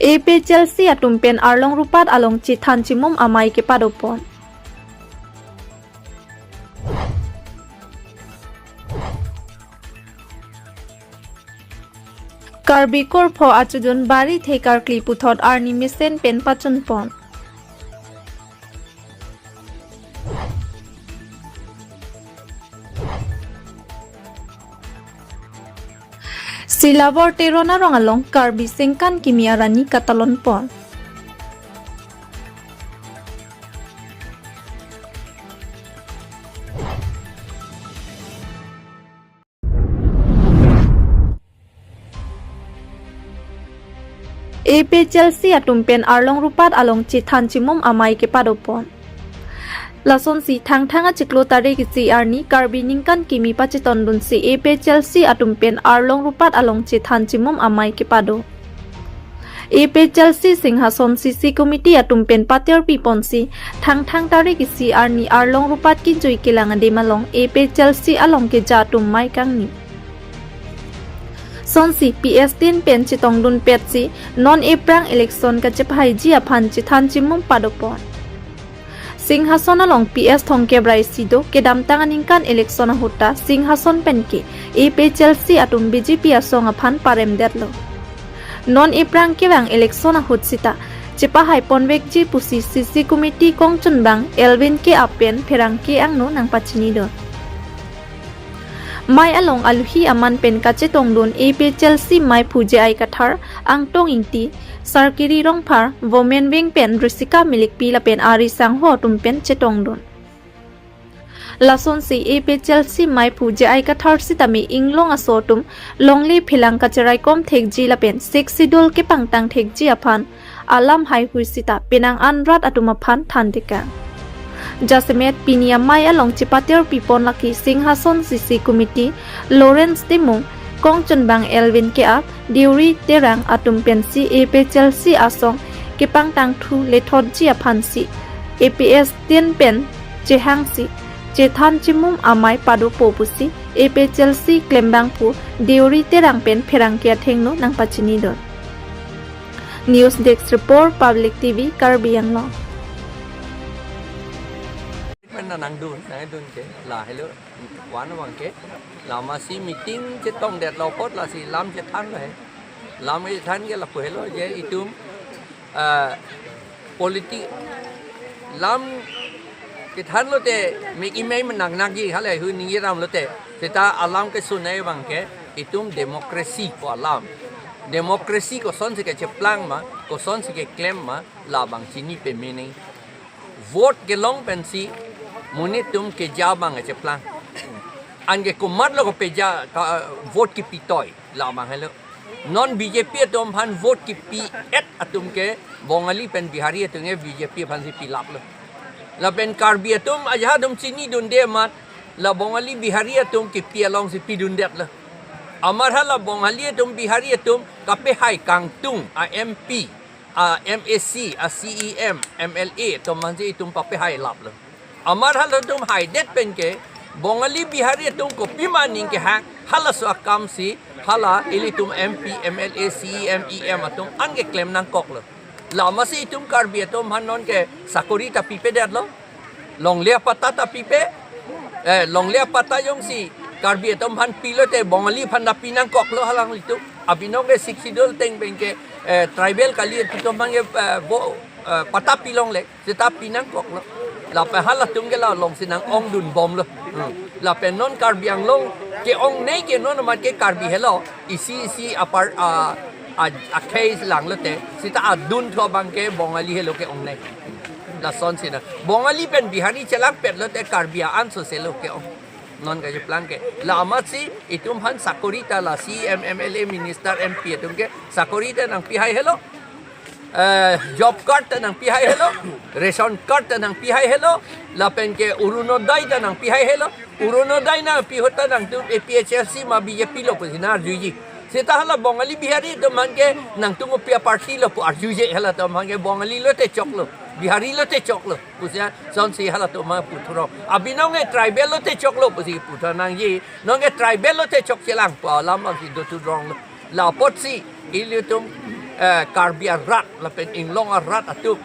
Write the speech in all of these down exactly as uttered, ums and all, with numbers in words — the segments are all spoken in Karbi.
A P H L C atum pen Arlong Rupat along chethan chimum amei kepadopon. Karbi Kurpho achudun bari thekar kli puthot arni mesen pen pachunpon. Silabor Teron arong along Karbi Sengkan Kimi arani katalonpon. A P H L C atum pen Arlong Rupat along chethan chimum amei kepadopon. Lasonsi Thangthang achiklo tarik isi arni Karbi Ningkan Kimi pachetondunsi A P H L C atum pen Arlong Rupat along chethan chimum amei kepado. A P H L C Singhason C C Committee atum pen paterpiponsi Thangthang tarik isi arni Arlong Rupat kijui kelang adim along A P H L C along keja atum mei kangni. Sonsi P S tin pen chetongdunpetsi non ephrang election kachepahaiji aphan chethan chimum padopon. Singhason along P S thomkep ra isi do, kedamtang aningkan election ahut ta Singhason pen ke A P H L C atum B J P asong aphan paremdetlo. Non ephrang kevang election ahut sita chepahaiponvekji pusi C C Committee kongchunbang Elwin Keap pen pherangke angno nangpachinidun. Mei along aluhi aman pen kachetongdun A P H L C meiphu J I Kathar, Angtong Ingti, Sarkiri Rongphar, Women Wing pen Risika Milikpi lapen ari sangho atum pen chetongdun. Lasonsi A P H L C meiphu J I Kathar sitame inglong aso atum longle phelang kacheraikom thekji lapen Sixth Schedule kepangtang thekji aphan alam haihui sita penang anrat atum aphan thantekang. Jasemet pini amei along chepaterpipon lake Singhason C C Committee Lawrence Timung, kongchunbang Elwin Keap, Deuri Terang atum pensi A P H L C asong kepangtangthu lethotji aphansi A P S tin pen chehangsi chethan chimum amei padopo pusi A P H L C klembangphu Deuri Terang pen pherangke athengno nangpachinidun. News Desk Report, Public T V, Karbi Anglong. Pen na nangdun, nangdun ke, la helo, wan abang ke, la masi meeting chetongdetlo apot lasi lam chethanlo he. Lam chethan ke lapu helo je itum, ah, politi-, lam kethanlote mek imei menang nangji halahei hu ningjeramlote. Seta alam kesunei abang ke itum demokrasi pu alam. Demokrasi kosonsi kecheplang ma, kosonsi keklem ma, labang chini peme nangji. Vote kelong pensi monit atum keja abang kecheplang. Anke komatlo kepeja ka, vote kepitoi, labang helo. Non B J P atum aphan vote kepi-et atum ke Bongali pen Bihari atum ke B J P aphansi pilaplo. Lapen Karbi atum ajahak atum chinidunde amat la Bongali Bihari atum kepi alongsi pidundetlo. Amat hala Bongali atum Bihari atum kapehai kangtung a M P, a M A C, a C E M, M L A atum aphansi itum papehailaplo. Amat halatum haidet pen ke Bongali Bihari atum kopima aning kehang, halaso akamsi hala ilitum M P, M L A, C E M, E M atum an keklem nangkoklo. La masi itum Karbi atum aphan non ke sakori ta pipedetlo. Longle apatta ta pipe, eh, longle apatta jongsi Karbi atum aphan pilote Bongali aphan ta pinangkoklo halanglitum. Abinong ke Sixth Schedule ateng pen ke, eh, tribal kali atum aphan ke, eh, bo, eh, patta pilongle. Seta pinangkoklo. Lapen halatum ke la alongsi nang-ongdunbomlo. Hmm. Lapen non Karbi Anglong ke-ongnei ke non amat ke Karbi helo. Isi isi apar, a, a, akhei langlote. Seta adunthu abang ke Bongali helo ke-ongnei. Lasonsi na. Bongali pen Bihari chelangpetlote Karbi a-an soselo ke-ong. Non kacheplang ke. La amatsi itum aphan sakori ta la C E M, M L A, minister, M P atum ke sakori ta nangpihai helo. Eh, job card ta nangpihai helo, ration card ta nangpihai helo, lapen ke Orunodoi ta nangpihai helo, Orunodoi nangpi ahut ta nangtum A P H L C ma B J P lo pusi nang-arjuji. Seta hala Bongali Bihari atum aphan ke nangtum kopi a-party lo pu arjuje halatum aphan ke Bongali lote choklo, Bihari lote choklo. Pusi asonsi halatum aphan puthurong. Abinong ke tribal lote choklo pusi puthur nangji. Non ke tribal lote chokchelang pu alam abangsi dothu ronglo. La apotsi ilitum, eh, Karbi arat lapen inglong arat atum,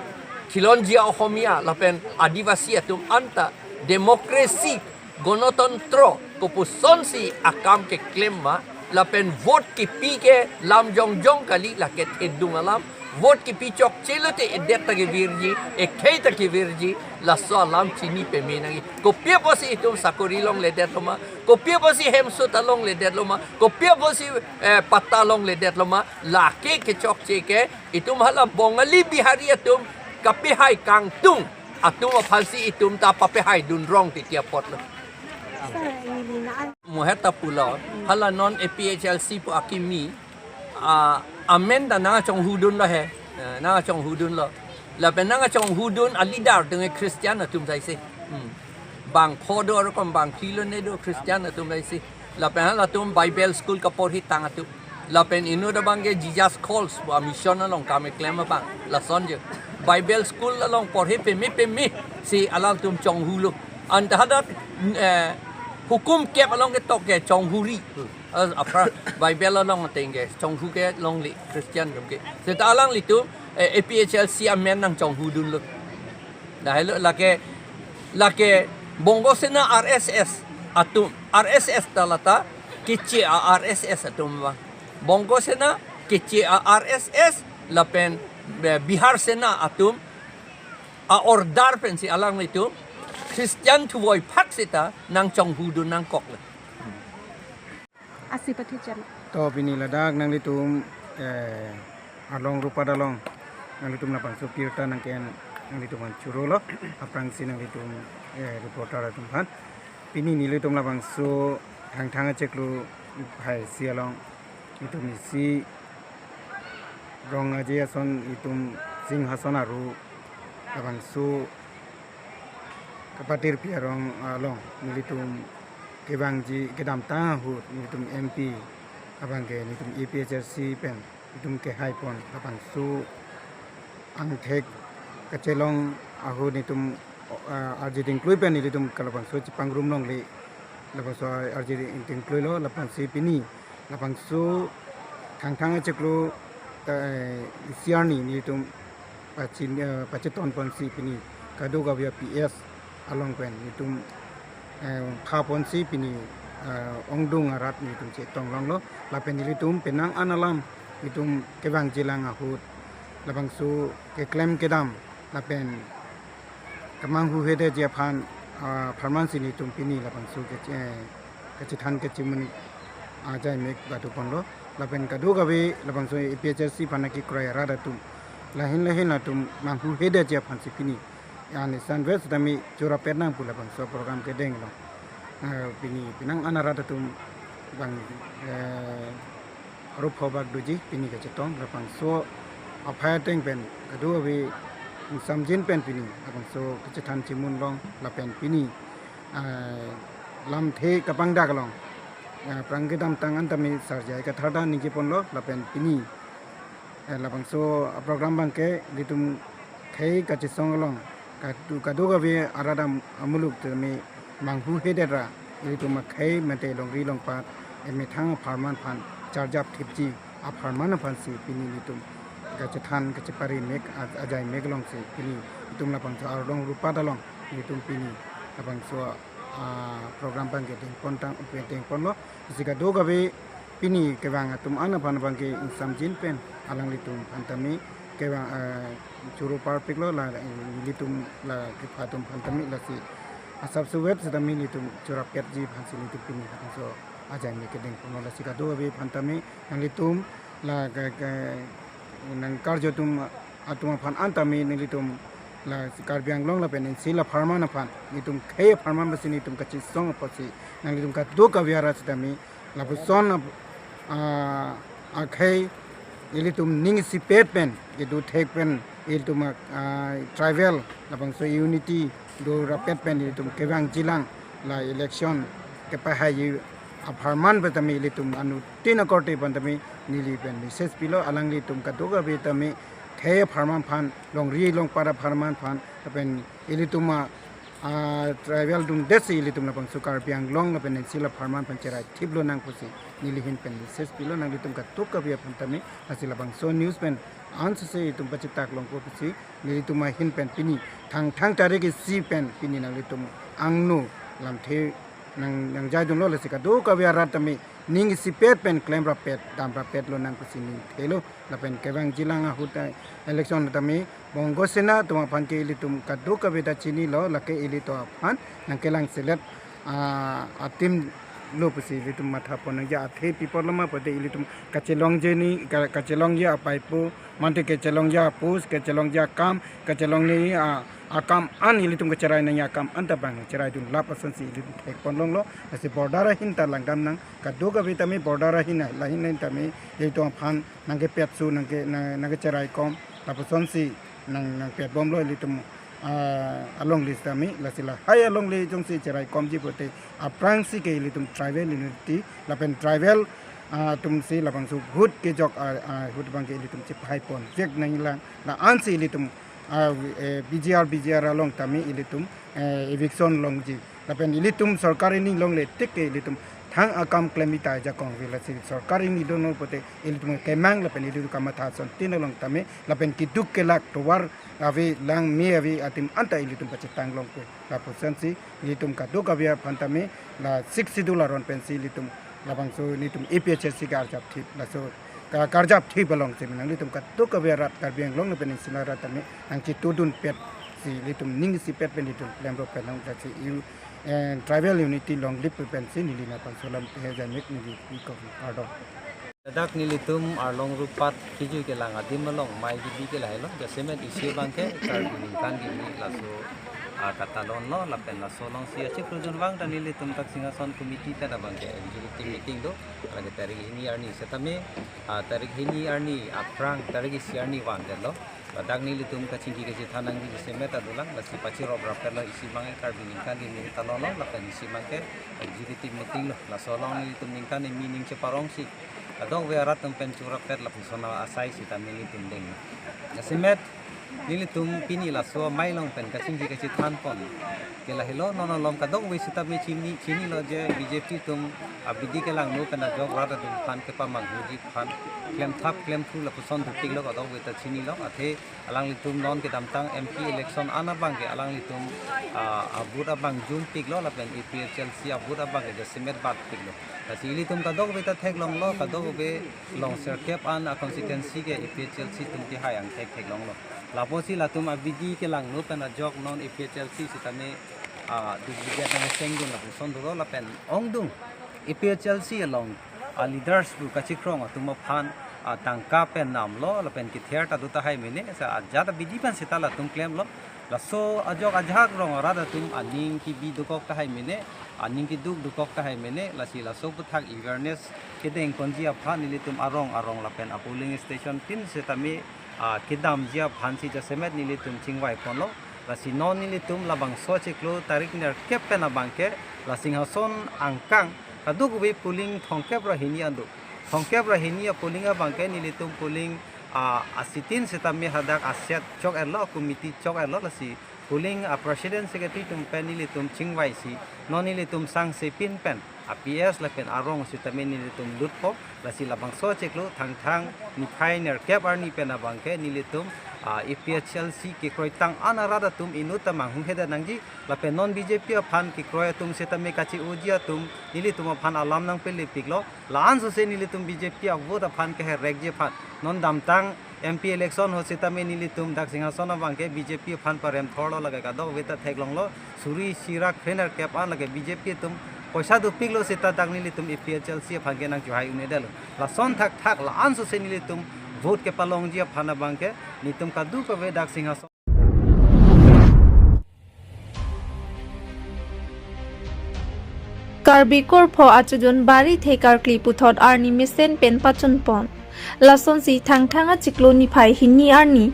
Khilonjia Ohomia lapen Adivasi atum anta democracy, Gonotantro kopusonsi akam keklem ma, lapen vote kipi ke lam jongjong kali, lake thedung alam. Vote kipi chokche lote edet ta kevirji, ekhei ta kevirji, laso alam chini peme nangji. Kopi apotsi itum sakori longledet lo ma, kopi apotsi hemso ta longledet lo ma, kopi apotsi, eh, patta longledet lo ma, lake kechokche ke itum hala Bongali Bihari atum kapehai kangtung atum aphansi itum ta papehai dunrong titi apotlo. Sir, ini na. Mohet ta pulo, hala non A P H L C pu akimi, ah, amen ta nangchonghudunlo he, eh, nangchonghudunlo. Lapen nangchonghudun a leader dunge Christian atum saisi. Hmm. Bang pho do arokom bang phli lo ne do Christian atum saisi. Lapen halatum Bible school kaporhi tang atum. Lapen inut abang ke Jesus Calls pu a mission along kam keklem abang. Lason je. Bible school along porhi peme peme si alangtum chonghulo. Anta hadak, eh, hukum kep along ketok ke chonghuri. Eh, apra Bible along ateng ke chonghu ke longle Christian atum ke. Seta alanglitum, eh, A P H L C amen nangchonghudunlo. Dah helo lake, lake Bongo Sena R S S atum, R S S ta lata keche a R S S atum abang. Bongo Sena keche a R S S lapen, eh, Bihar Sena atum a-order pensi alanglitum Christian thuvoi phak seta nangchonghudun nangkoklo. Asi pathicham. To pini ladak nanglitum, eh, Arlong Rupat along nanglitum labangso birta nangke-en nanglitum aphan chorolo, aphrangsi nanglitum, eh, reporter atum aphan. Pini nelitum labangso Thangthang achiklo phai isi along itum isi Rong Aje ason itum Singhason aru labangso kapatirpi arong along nelitum kevangji kedamtang ahut nelitum M P abang ke nelitum A P H L C pen nelitum kehaipon labangso angthek kachelong ahut nelitum, ah, arje dingklui pen nelitum ke labangso chepangrum longle, labangso arje dingkluilo, labangsi pini labangso Thangthang achiklo, eh, isi arni nelitum pachin, eh, pachetonponsi pini kadokave a P S along pen nelitum, eh, phaponsi pini, eh, ongdung arat nelitum chetong longlo, lapen nelitum penang an alam nelitum kevangjilang ahut labangso keklem kedam lapen kemanghuhedetji aphan, ah, apharmansi nelitum pini labangso ke, eh, kachethan kachemun ajai mek badu ponlo. Lapen kadokave labangso A P H L C aphan kekroi arat atum lahin lahin atum manghuhedetji aphansi pini. Yang nisan ves tami chorapet nang pu labangso program kedeng lo. Eh, pini penang an arat atum bang, eh, arup phobak doji pini kachetong labangso aphai ateng pen kadokave ingsamjin pen pini labangso kachethan chemun long lapen pini, ah, lamthe kapangdak along, ah, aphrang kedamtang an tame Sar J I Kathar ta ningjeponlo lapen pini, eh, labangso program abang ke nelitum khei kachesong along kadu-, kadokave arat am-, amuluk tame manghuhedet ra, ilitum akhei mate longri longpat, emethang apharman aphan charjap thipji apharman aphansi pini ilitum kachethan kachepari mek a-, ajai mek alongsi pini itum labangso Arlong Rupat along ilitum pini labangso, ah, program abang ke dengpon tang, dengponlo. Isi kadokave pini kevang atum an aphan abang ke ingsamjin pen alanglitum aphan tame kevang, eh, choro parpiklo la, eh, ilitum la kepha atum aphan tame lasi asap suwep setame ilitum chorapetji aphansi ilitum pini labangso ajai mek kedengponlo. Lasi kadokave aphan tame nanglitum la ke, ke, nangkarju atum, atum aphan an tame nanglitum la Karbi Anglong lapen N C L apharman aphan, nelitum khei apharman basi nelitum kachesong apotsi nanglitum kadokave arat setame lapuson ap-, ah, akhei ilitum ning isipet pen, kedo thek pen, ilitum, ah, tribal labangso unity dorapet pen ilitum kevangjilang la election kepahai apharman pen tame ilitum anuttin akorte pen tame neli pen message pilo, alanglitum kadokave tame khei apharman aphan, longri longpat apharman aphan, lapen ilitum a, ah, tribal dungdetsi ilitum labangso Karbi Anglong lapen N C la pharman pen cherai thiplo nang pusi neli ahin pen message pilo nanglitum kadokave aphan tame. Lasi labangso news pen ansose itum pachitak longpo pusi nelitum ahin pen pini Thangthang tarik isi pen pini nanglitum angno lamthe nang nangjaidunlo. Lasi kadokave arat tame ning isipet pen klemrapet damrapetlo nang pusi ningthelo. Lapen kevangjilang ahut, eh, election tame Bongo Sena atum aphan ke ilitum kadokave ta chinilo, lake ilitum aphan nangkelangselet, ah, atim lo pusi ilitum mathapon nangji. Athe pi apotlo ma pulote ilitum kachelongji ni, ka-, kachelongji apaipo, mate kachelongji a-post, kachelongji akam, kachelongji a-, akam an ilitum kacherai nangji akam anta bang cheraidun lap asonsi ilitum thekpon longlo. Lasi border ahin ta langdam nang, kadokave tame border ahin, lahin lahin tame ilitum aphan nangkepetsu, nangke, nang, nangkecheraikom, lapusonsi nang, nangpetbomlo ilitum, ah, alongle sitame. Lasi lahai alongle jongsi cheraikomji pulote aphrangsi ke ilitum tribal unity lapen tribal, ah, atumsi labangso vote kejok, ah, ah, ahut abang ke ilitum chephaipon vek nanglang. La-ansi ilitum, ah, eh, B G R, B G R along tame ilitum, eh, eviction longji. Lapen ilitum sorkar hini longle tik ke ilitum thang akam klem ita ajakong ave. Lasi sorkar hini dono pulote ilitum kemang lapen ilitum kamatha asontin along tame lapen keduk kelak tovar ave, lang me ave atim anta ilitum pachetang longpo. Lapusonsi ilitum kadokave aphan tame la Sixth Schedule aron pensi ilitum labangso ilitum A P H L C karjap thip, laso ka-, karjap thip alongsi nanglitum kadokave arat Karbi Anglong lapen N C la arat tame nangchitudunpetsi ilitum ning isipet pen ilitum klemrapet nang. Lasi u-, eh, tribal unity longlip pensi neli nangpangsolam he janik neli iko kardom. Ladak nelitum Arlong rupat kijui kelang adim along mei kebi ke lahelo, jasemet isi abang ke Karbi ningkan kimi laso, ah, katalonlo lapen laso alongsi achiklo junvang ta nelitum dak Singhason committee pen abang ke executive meeting do, lake tarik hini arni setame, ah, tarik hini arni aphrang tarik isi arni vandetlo. Ladak nelitum kachingki kachethan nangji jasemet ta dolang, lasi pachiroprapetlo isi abang ke Karbi ningkan kimi katalonlo lapen isi abang ke executive meeting lo. Laso along nelitum ningkan kimi ning cheparongsi kadokave arat atum pen churapet lapuson asai sitame nelitum deng. Jasemet nelitum pini laso amei along pen kachingki kachethanpon ke lahelo, non along kadokave sitame chini, chinilo je B J P atum abidi kelangno pen ajok rat atum aphan kepamanghuji aphan klemthap klemthu lapuson dopiklo, kadokave ta chinilo. Athe alanglitum non kedamtang M P election an abang ke alanglitum, ah, a-vote abang jumpiklo lapen A P H L C a-vote abang ke jasemet batpiklo. Lasi ilitum kadokave ta theklonglo, kadokave along sirkep an a-constituency ke A P H L C atum kehai angthek theklonglo. Lapusi latum abidi kelangno pen ajok non A P H L C sitame, ah, duplicate nangchengdun lapuson dolo lapen ongdung A P H L C along, ah, leaders pu kachikrong atum aphan, ah, tangka pen namlo lapen kether ta do tahai mene, sa ajat abidi pen seta latum klemlo. Laso ajok ajahak rong arat atum aning kebi dokok tahai mene, aning keduk dokok tahai mene, lasi laso aputhak awareness kedengponji aphan nelitum arong arong lapen a-polling station tin setame, ah, kedamji aphansi jasemet nelitum chingvaiponlo. Lasi non nelitum labangso achiklo tarik nerkep pen abang ke la Singhason angkang kadokave polling thomkep ra hini an do. Thomkep ra hini a-polling abang ke nelitum polling, ah, asitin setame hadak aset chok-etlo, committee chok-etlo, lasi polling a-president secretary atum pen nelitum chingvaisi non nelitum sangsepin pen a-P S lapen arong sitame nelitum lutpo. Lasi labangso achiklo Thangthang niphai nerkep arni pen abang ke nelitum, ah, A P H L C kekroitang an arat atum inut ta manghumhedet nangji. Lapen non B J P aphan kekroi atum setame kachi-oji atum nelitum aphan alam nangpelepiklo. La-ansose nelitum B J P a-vote aphan keherekji aphan non damtang M P election ahut setame nelitum dak Singhason abang ke B J P aphan paremthorlo, lake kadokave ta theklonglo. Suri isi ra kre nerkep an lake B J P atum poisa dopiklo seta dak nelitum A P H L C aphan ke nangchohai un-edetlo. Lason thakthak la-ansose nelitum vote kepalongji aphan abang ke nelitum kadokave dak Singhason Karbi Kurpho achojun Barithe Karkli puthot arni mesen pen pachunpon. Lasonsi Thangthang achiklo niphai hini arni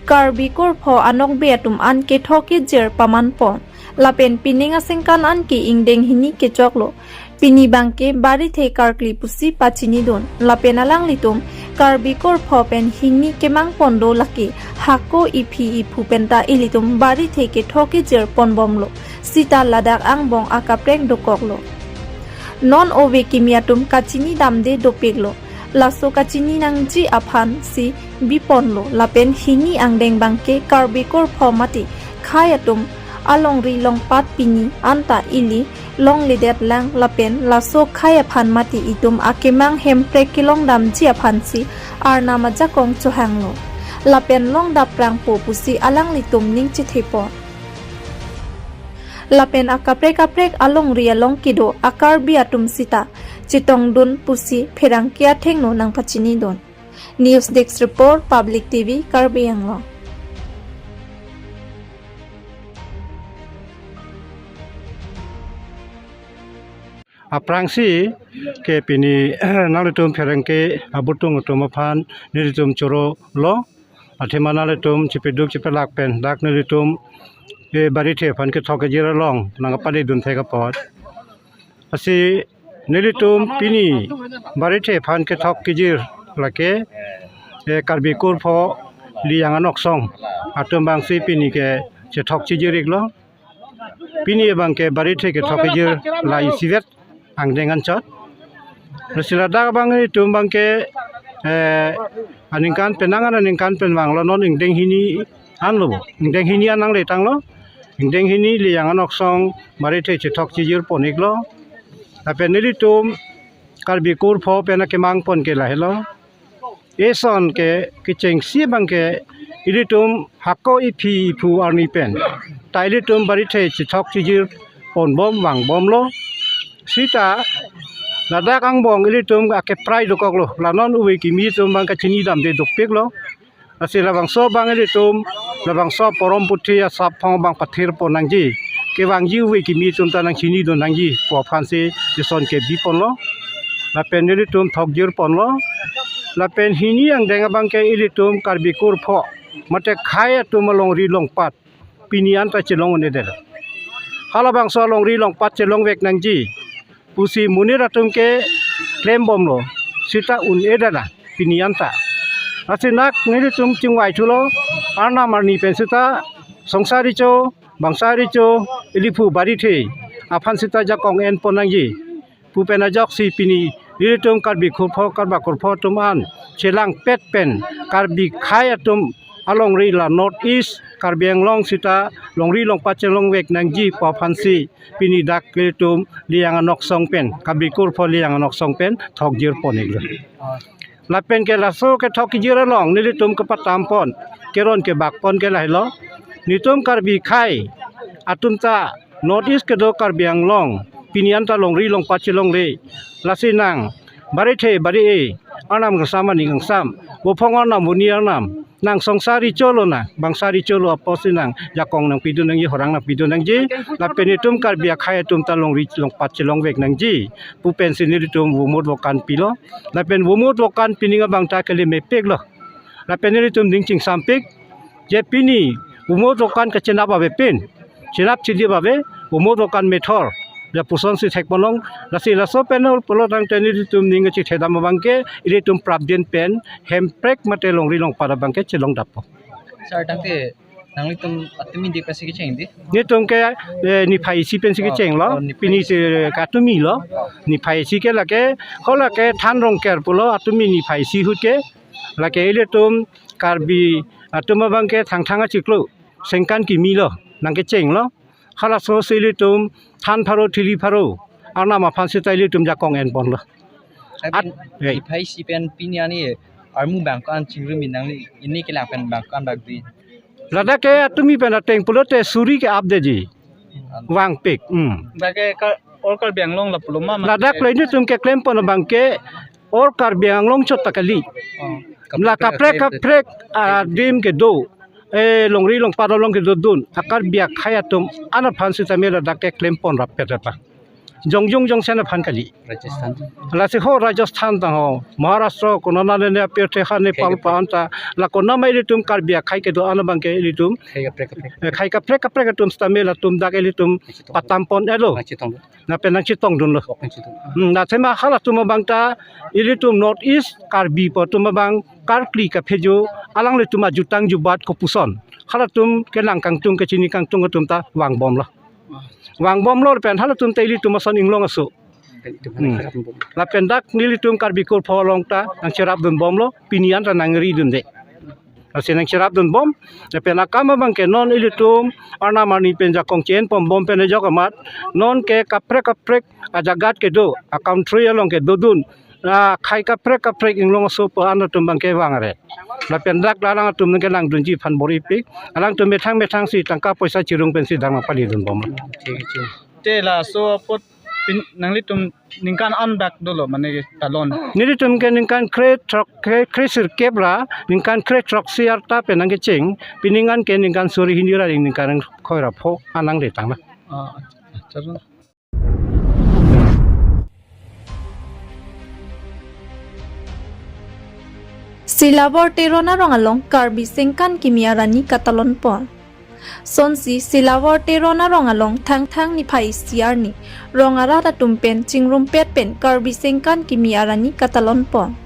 Karbi Kurpho anokbe atum an ketho kejir pamanpon. Lapen pining aningkan an ke ingdeng hini kechoklo. Pini abangke Barithe karkli pusi pachinidun. Lapen alanglitum Karbi kurpho pen hini kemang pon do lake hako iphi iphu penta ilitum Barithe kethok kejir ponbomlo. Sita ladak angbong akaprek dokoklo. Non ove kimi atum kachini damde dopiklo. Laso kachini nangji aphansi biponlo. Lapen hini angdeng abangke Karbi kurpho mate khei atum alongri longpat pini anta ili longledet lang, lapen laso khei aphan mate itum akemang Hemprek kelong damji aphansi Arnam ajakong chohanglo. Lapen long daprangpo pusi alanglitum ning chethepon. Lapen akaprek kaprek alongri along kedo a-Karbi atum sita chetongdun pusi pherangke athengno nangpachinidun. News Desk Report, Public T V, Karbi Anglong. Aphrangsi ke pini nanglitum pherangke abutung atum aphan nelitum chorolo. Athema nanglitum chepeduk chepelak pen dak nelitum e Barithe aphan kethok kejir along nangpaledun thek apot. Lasi nelitum pini Barithe aphan kethok kejir lake e Karbi kurpho Liyang Anoksong atum abangsi pini ke chethok chejir iklo. Pini abangke Barithe kethok kejir la isivet angdeng anchot. Lasi ladak abang itum abangke eh aningkan penang an aningkan pen vanglo, non ingdeng hini anlo. Ingdeng hini an nangletanglo. Ingdeng hini Liyang Anoksong Barithe chethok chejir pon iklo. Lapen nelitum Karbi kurpho pen akemang pon ke lahelo. Eson ke kechengsi abangke ilitum hako iphi iphu arni pen ta ilitum Barithe chethok chejir ponbom vangbomlo. Sita ladak angbong ilitum akeprai dokoklo. La non ove kimi atum abang kachini damde dopiklo. Lasi labangso abang ilitum labangso porom puthi asap phong abang pathir pon nangji. Kevangji ove kimi atum ta nangchinidun nangji pu aphansi eson ke biponlo. Lapen nelitum thokjir ponlo. Lapen hini angdeng abangke ilitum Karbi kurpho mate khei atum alongri longpat pini anta chelong un-edetlo. Halabangso alongri longpat chelongvek nangji pusi monit atum ke klembomlo. Sita un-edetlo pini anta. Lasi nak nelitum chingvai thulo, Arnam arni pen sita Songsar Recho, Bangsa Recho, iliphu Barithe aphan sita jakong en pon nangji pu pen ajoksi pini nelitum Karbi kurpho, Karbi kurpho atum an chelangpet pen Karbi khei atum alongri la North East Karbi Anglong sita longri longpat chelongvek nangji pu aphansi pini dak ilitum Liyang Anoksong pen, Karbi kurpho Liyang Anoksong pen thokjir pon iklo. Lapen ke laso kethok kejir along nelitum kepatam pon, keron kebak pon ke lahelo. Nelitum Karbi khei atum ta North East kedo Karbi Anglong pini anta longri longpat chelongle. Lasi nang Barithe Bari-e, Arnam kangsam aning kangsam, vophong Arnam voni Arnam, nang Songsar Recho lo nang, Bangsa Recho lo apotsi nang jakong nangpidun nangji, horang nangpidun nangji. Lapen itum Karbi akhei atum ta longri longpat chelongvek nangji pu pensi nelitum vomut vokan pilo. Lapen vomut vokan pining abang ta kele mepiklo. Lapen nelitum ning chingsampik, je pini vomut vokan kachenap ave pen, chenap chidip ave, vomut vokan methor, lapuson si thek ponlong. Lasi laso pen pulo tangte nelitum ning kachethedam abangke ilitum prapdin pen Hemprek mate longri longpat abangke chelongdappo. Sir, tangte nanglitum atumi di pensi kecheng di? Nelitum ke eh, niphai isi pensi kechenglo. Oh, niphai. Pini si katumi lo. Niphai isi ke lake, ho lake Than Rongker pulo atumi niphai isi ahut ke. Lake ilitum Karbi atum abangke Thangthang achiklo sengkan kimi lo nangkechenglo. Halaso si ilitum Than pharo thili pharo Arnam aphan sita ilitum jakong en ponlo. At- At, eh. Niphai isi pen pini ani armu bangko-an chingrum inang ni, ini kelang pen bangko-an bak di. Ladak ke atumi pen ateng pulote suri ke-ap detji. Vangpik. Hmm. Dak ke ka, all Karbi Anglong lapulo ma, ma. Ladak ke lo ilitum keklem pon abangke all Karbi Anglong chot ta kali. Oh. La kaprek kaprek adim kedo, eh, longri longpat along kedodun a-Karbi akhei atum an aphan sitame ladak keklem pon rappet rapa. Jongjung jongsen aphan kali. Rajasthan. Lasi ho Rajasthan tang ho, Maharashtra, konana ne ne apirthe khan Nepal Khai pa anta, la konama ilitum Karbi akhei kedo-an abangke ilitum, khai kaprek kaprek. Eh, khai kaprek kaprek atum sitame latum dak ilitum Nangchetong. Patam pon-etlo. Nangchetong. Lapen nangchetongdunlo. Ok, nangchetong. Hmm, la athema halatum abangta ilitum North East Karbi pu atum abang karkli kaphejo alanglitum ajutang jubat kopuson. Halatum kenang kangtung kachini kangtung atum ta vangbomlo. Vangbomlo pen halatum ta ilitum ason inglong aso. Hmm. Lapen dak nelitum Karbi kurpho along ta nangcherapdunbomlo, pini anta nangridunde. Lasi nangcherapdunbom, lapen akam abangke non ilitum arnam arni pen jakong chen pombom pen ajok amat, nonke kaprek kaprek ajagat kedo, a country along kedodun, akhei kaprek kaprek inglong aso pu-an atum abangke vangre. Lapen dak alanglitum nangkelangdunji aphan bor-ipik, alangtum methang methang si tangka poisa chirung pensi dang nangpalidunbom. Thik, thik. Te laso apot pin, nanglitum ningkan an bak dolo, mane talon? Nelitum ke ningkan krethrok, kre, kresirkep ra, ningkan krethrok si arta pen nangkecheng, pining an ke ningkan suri hini ra ningkan khoi ra pho an nangletanglo. Ah, acha, acha. Silabor Teron arong along Karbi Sengkan kimi arani katalon pon. Sonsi Silabor Teron arong along Thangthang niphai isi arni rong arat atum pen chingrumpet pen Karbi Sengkan kimi arani katalon pon.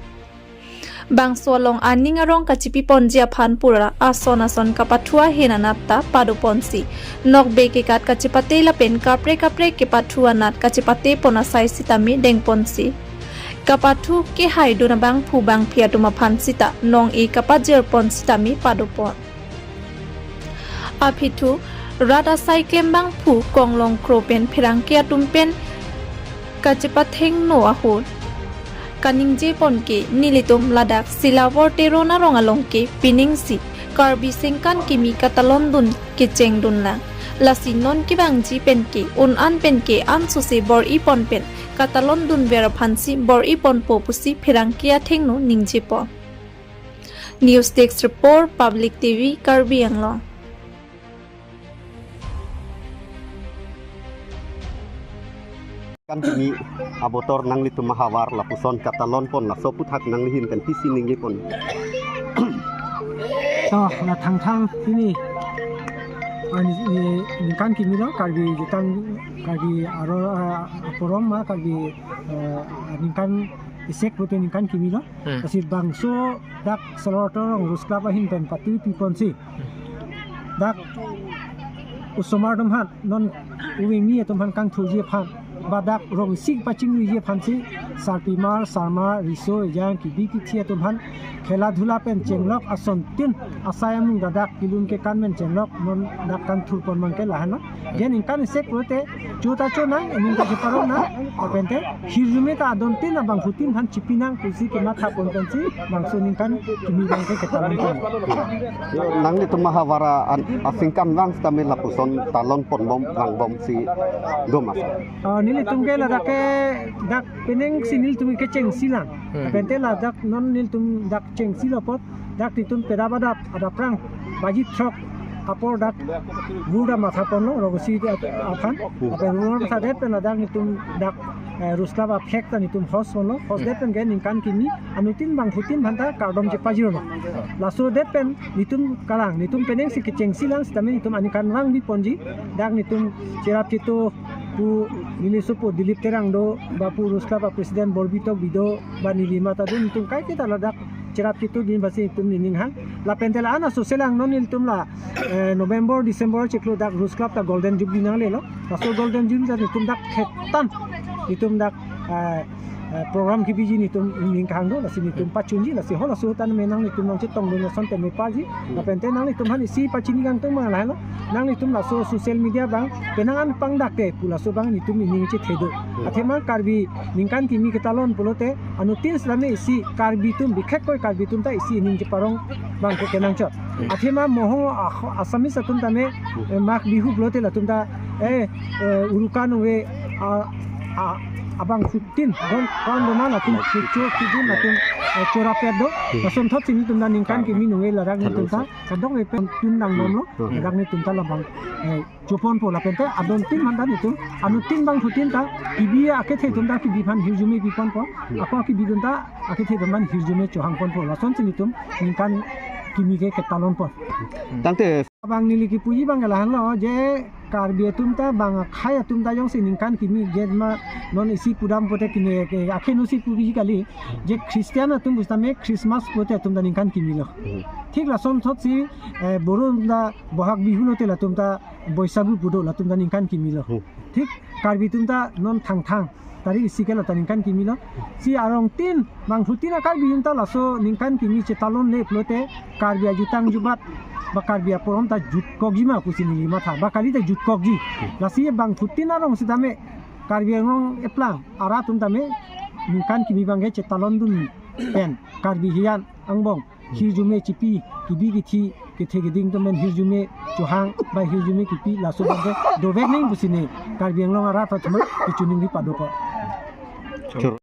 Bangso along aning arong kachipi ponji aphan pura ason ason kapathu ahin anat ta pado ponsi, nokbe kekat kachipate lapen kaprek kaprek kepathu anat kachipate pon asai sitame deng ponsi, kapathu kehaidun abangphu bangphi atum aphan sita nong-e kapajir pon sitame pado pon. Aphi thu, rat asai klembangphu konglong kro pen pherangke atum pen kachepathengno ahut kaningje pon ke nelitum ladak Silabor Teron arong along ke pining si Karbi Sengkan kimi katalondun kechengdun lang. Lasi non kevangji pen ke un an pen ke ansose bor-i pon pen katalondunver aphansi bor-i ponpo pusi pherangke athengno ningje pon. News Desk Report, Public T V, Karbi Anglong. Kan kimi abotor nanglitum ahavar lapuson katalon pon, laso aphuthak nanglihin pen pisi ningje pon. To, la Thangthang pini arni, eh, ningkan kimi lo, Karbi jutang, Karbi aro, eh, aporom ma, Karbi, eh, ningkan isek pute ningkan kimi lo. Hmm. Lasi bangso dak Silabor Teron Rose Club ahin pen patiri pi ponsi, dak osomar atum aphan, non ove mi atum aphan kangthurji aphan, ba dak rong isi pachingruiji aphansi, sarpimar, sarmar, riso, ejang, kebi kethe atum aphan, khela dhula pen chenglok asontin, asai amung dadak, kelun kekan pen chenglok, non dak kangthur pon abangke lahenlo. Je ningkan isek pute, cho ta chonang, ining ta cheparong nang, lapen te hirjume ta adontin abangphutin aphan chipi nang pusi kematha pon pensi bangso ningkan kimi abangke ketalon pon. Yo, nanglitum ahavar an asengkan vang sitame lapuson talon ponbom vangbomsi do ma? Ah, nelitum ke ladak ke dak peneng si nelitum kechengsi lang. Hmm. Lapen te ladak non nelitum dak chengsilo apot, dak nelitum pedap adap, adap rang baji throk apor dak vur dam matha ponlo, rong isi aphan. Lapen vur dam mathadet pen ladak nelitum dak, eh, Rose Club a-flag ta nelitum host ponlo. Host det pen ke ningkan kimi anuttin bangphutin aphan ta kardom chepajirlo. Laso det pen nelitum kalang, nelitum peneng si kechengsi lang sitame nelitum aningkan vangbi ponji. Dak nelitum cherap cheto pu neli sopo Dilip Terang do, ba pu Rose Club a-president Borbi Tokbi do, ba neli mata do, nelitum kaiketa ladak cherap cheto dun basi nelitum nening hang. Lapen te la-an asose lang non nelitum la, eh, November, December chiklo dak Rose Club ta Golden Jubilee nanglelo. Laso Golden Jubilee ta nelitum dak thetan, nelitum dak, eh, eh, program kebiji nelitum ning kehang do, lasi nelitum pachunji, lasi ho laso tan menang nelitum nangchetongdun ason teme paji, lapen te nanglitum aphan isi pachini kangtung ma lahenlo, nanglitum laso social media abang, penang an pangdak te, pu laso abang nelitum ining chethedo. Athema Karbi ningkan kimi ketalon pulote, anuttin sitame isi Karbi atum, bikhekkoi Karbi atum ta isi ining cheparong abangke kenangchot. Athema mohong ah, Assamese atum tame, eh, Magh Bihu pulote latum ta, eh, eh, Urukan ove, ah, ah, Abang fifteen, don kon dona latum kecho kidun latum, eh, chorapet do. Hmm. Lason thot si nelitum ta ningkan kimi nunge ladak nelitum ta kadokave pen tun dang bomlo. Hmm. Ladak nelitum ta labang, eh, choponpo lapen ta adon tin man ta nelitum, anuttin bangphutin ta kibi akethe atum ta kibi aphan hirjume piponpo. Hmm. Ako kibi atum ta akethe atum aphan hirjume chohangponpo. Lason si nelitum ningkan kimi ke ketalonpo. Tangte abang neli kipuji abang ke lahenlo, je Karbi atum ta bang akhei atum ta jongsi ningkan kimi, je ma non isi pudam pote kini ke akhei nusi puji kali, je Christian atum pusitame Christmas pote atum ta ningkan kimilo. Hmm. Thik lason thot si, eh, Boro atum ta Bohag Bihu lote latum ta Boisagu pu do, latum ta ningkan kimilo. Hmm. Thik Karbi atum ta non Thangthang tarik isi ke la ta ningkan kimilo. Si arong tin, bangphutin a-Karbi atum ta laso ningkan kimi chetalonle pulote Karbi ajutang jubat ba Karbi aporom ta jutkokji ma pusi neli matha, ba kali ta jutkokji. Lasi bangphutin arong sitame Karbi Anglong eplang arat atum tame ningkan kimi abang ke chetalondun pen Karbi hiyan angbong hirjume chipi, kibi kithi, kethe keding atum pen hirjume chohang ba hirjume kipi, laso abang ke dovek nang pusi ne Karbi Anglong arat atum ta kechoningri padopo. Choro.